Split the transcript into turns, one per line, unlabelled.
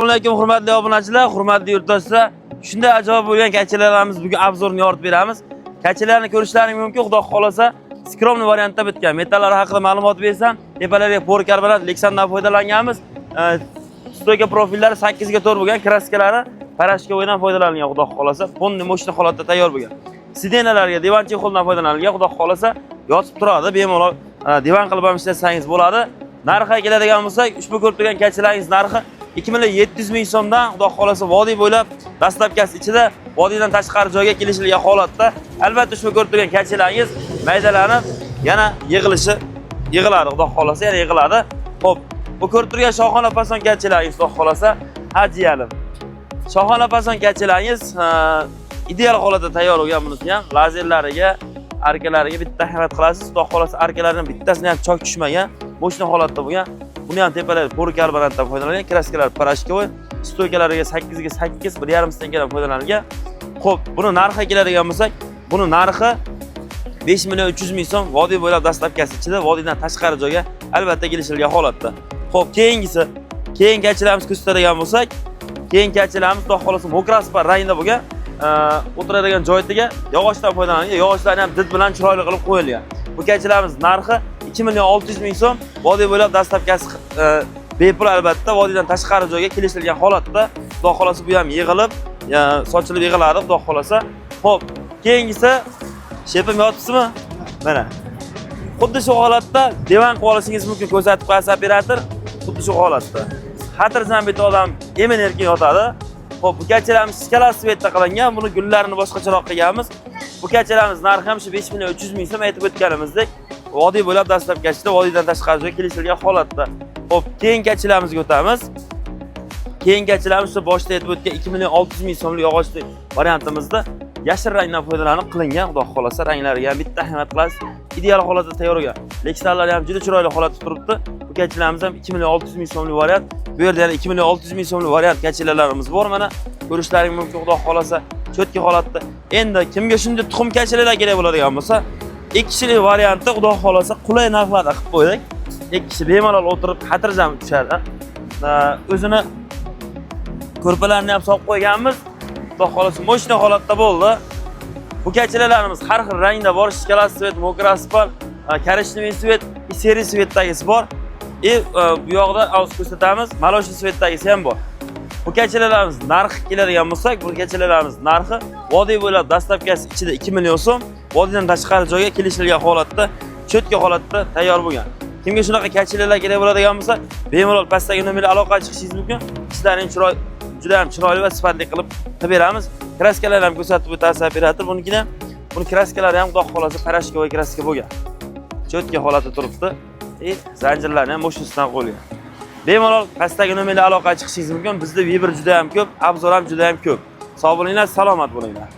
Alaykum, hurmatli obunachilar, hurmatli yurtdoshlar. Shunday ajoyib bo'lgan kachalarimiz bugun обзор ni yoritib beramiz. Kachalarni ko'rishlaring mumkin, xudo xolasa, скромный variantda bitgan. Metallar haqida ma'lumot bersam, tepalarga polikarbonat, Lexandan foydalanganmiz. Стойка profillari 8 ga 4 bo'lgan, краска lari порошковой dan foydalanilgan, xudo xolasa, полный мощный holatda tayyor bo'lgan. Сиденья larga divan чехол dan foydalanilgan, xudo xolasa, yotib turadi, bemalol divan qilib ham ishlatsangiz bo'ladi. Narxiga keladigan bo'lsak, ushbu ko'rib turgan kachalaringiz narxi 2 million 700 ming so'mdan, xudo xolasa, vodiy bo'ylab доставка si ichida, vodiydan tashqari joyga kelishilgan holatda albatta ushbu ko'rib turgan kachalaringiz maydalanib yana yig'ilishi yig'iladi, xudo xolasa, yana yig'iladi. Xo'p, bu ko'rib turgan shohona fason kachalaringiz, xudo xolasa, hajiyalim. Shohona fason kachalaringiz ideal holatda tayyor bo'lgan. Bunisi ham lazerlariga, arkalariga bitta ahamiyat qilasiz. Xudo xolasa, arkalaridan bittasini ham chok tushmagan, мощный holatda bo'lgan. Buni ham tepalari polikarbonatdan foydalanilgan, краска lar порошковой, стойка lariga 8 ga 8 1,5 стенка dan foydalanilgan. Xo'p, buni narxiga keladigan bo'lsak, buni narxi 5 million 300 ming so'm, vodiy bo'ylab доставка si ichida, vodiydan tashqari joyga albatta kelishilgan holatda. Xo'p, keyingisi, keyingi kachalarimiz ko'rsatadigan bo'lsak, keyingi kachalarimiz, xudo xolasa, мокрый rangda bo'lgan, o'tiradigan joyiga yog'ochdan foydalanilgan, yog'ochlarni ham did bilan chiroyli qilib qo'yilgan. Bu kachalarimiz narxi 2 million 600 ming so'm, vodiy bo'ylab доставка si bepul albatta, vodiydan tashqari joyga kelishilgan holatda, xudo xolasa, bu ham yig'ilib, sochilib yig'iladi, xudo xolasa. Xo'p, keyingisi, shepim, yotibsizmi? Mana. Xuddi shu holatda divan qilib olishingiz mumkin, ko'rsatib qo'yasiz, operator. Xuddi shu holatda. Xotirjam bitta odam emin erkin yotadi. Xo'p, bu kachalarimiz шоколад цвет da qilingan, buni gullarini boshqacharoq qilganmiz. Bu kachalarimiz narxi ham shu 5 million 300 ming so'm, aytib o'tganimizdek, vodiy bo'ylab доставка sida, vodiydan tashqari joyga kelishilgan holatda. Xo'p, keyingi kachalarimizga o'tamiz. Keyingi kachalarimiz shu boshida aytib o'tgan 2 million 600 ming so'mlik yog'ochli variantimizda yashil rangdan foydalanib qilingan, xudo xolasa, ranglariga ham bitta ahamiyat qilasiz. Ideal holatda tayyor bo'lgan. Lexanlar ham juda chiroyli holatda turibdi. Bu kachalarimiz ham 2 million 600 ming so'mlik variant. Bu yerda yana 2 million 600 ming so'mlik variant kachalarimiz bor mana. Ko'rishlaring mumkin, xudo xolasa, чёткий holatda. Endi kimga shunday tuxum kachalar kerak bo'ladigan bo'lsa, ikki kishilik variantda, xudo xolasa, qulay narxlarda qilib qo'ydik. Ikki kishi bemalol o'tirib xotirjam tushadi. O'zini ko'rpalarni ham solib qo'yganmiz. Xudo xolasa, мощный holatda bo'ldi. Bu kachalarimiz har xil rangda bor: шоколад цвет, мокрый asfalt, коричневый цвет, серый цвет dagisi bor. И bu yoqda hozir ko'rsatamiz, молочный цвет dagisi ham bor. Bu kachalarimiz narxi keladigan bo'lsak, bu kachalarimiz narxi vodiy bo'ylab доставка si ichida 2 million so'm, vodiydan tashqari joyga kelishilgan holatda, чёткий holatda tayyor bo'lgan. Kimga shunaqa kachalar kerak bo'ladigan bo'lsa, bemalol pastdagi nomerga aloqaga chiqishingiz mumkin. Ishlaring chiroy, juda ham chiroyli va sifatli qilib qilib beramiz. Краска larni ham ko'rsatib o'tasiz, operator, bunikini ham. Buni краска lari ham, xudo xolasa, порошковой краска bo'lgan. Чёткий holatda turibdi. И zanjirlarni ham мощный sidan qo'yilgan. Bemalol pastdagi nomerga aloqaga chiqishingiz mumkin. Bizda выбор juda ham ko'p, обзор ham juda ham ko'p. Sog' bo'linglar, salomat bo'linglar.